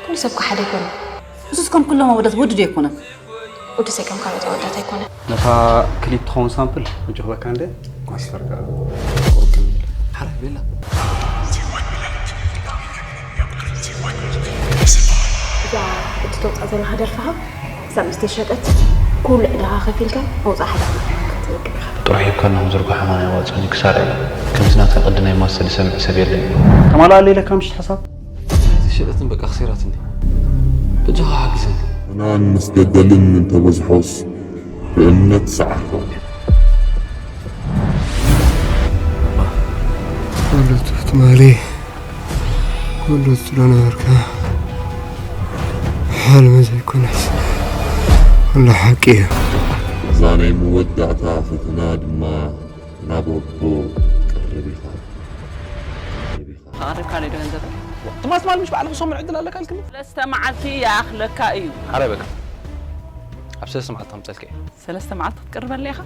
ኩሉ ሰብ እኮ ሓደ ኣይኮነን። እሱስ ከም ኩሎም ኣወዳት ወዲ ዶ ኣይኮነን? ወዲ ሰይጣን ካልኦት ኣወዳት ኣይኮነን። ነታ ክሊፕ ትኸውን ሳምፕል ሕጂ ክበካ እንደ ኳስ ፈርካ ሓራይ ቤላ እዛ እትተውፃ ዘለኻ ደርፍኻ ክሳብ ምስ ተሸጠት ኩሉ ዕዳኻ ከፊልካ መውፃእ ሓዳር ክትብል ኢኻ። ጥራሕ ሂብካና ምዝርጓሕ ኣማን ኣየዋፅእን እዩ ክሳራ እዩ። ከምቲ ናትካ ቅዲ ናይ ማሰ ዝሰምዕ ሰብ የለን እዩ። ተማላኣለ ኢለካ ምሽት ሓሳብ ዝሸጠትን በቃ ክሴራትኒ በጃኻ ሓግዝኒ። ሕማን ምስ ገደልን እንተበዝሖስ ብእምነት ሰዓርኩም። ኩሉ ትማሊ ኩሉ ዝብሎ ነበርካ። ሕልሚ ዘይኮነስ ኩሉ ሓቂ እዩ። እዛ ናይ መወዳእታ ፈተና ድማ ናብ ኣቦ ቀርብ ኢኻ። ኣቕሪብካ ዶ ገንዘብ? ትማስ ማል ምሽ ባዕልኹ ሰሙን ዕድል ኣለካ ኢልክኒ። ሰለስተ መዓልቲ ይኣኽለካ እዩ። ሓራይ በቃ ኣብ ሰለስተ መዓልቲ ከምፀልካ እዩ። ሰለስተ መዓልቲ ክትቅርበለይ ኢኻ?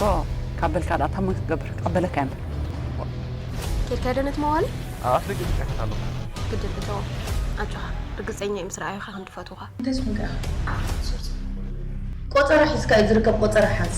ኦ ካብ በልካ ደኣ ታመን ክትገብር ቀበለካ እየ እምበር። ኬድካ ዶ ነቲ መዋሊ? ኣብ ኣፍደገ ይፅበየካ ኣለኹ። ግድል እተዎ ኣጆኻ ርግፀኛ እየ ምስ ረኣዩኻ ከም ዝፈትውኻ። እንታይ ዝኾንካ ኢኻ ዓርኩ ትሰርጾ? ቆጸራ ሒዝካ እዩ ዝርከብ፣ ቆጸራ ሓዝ።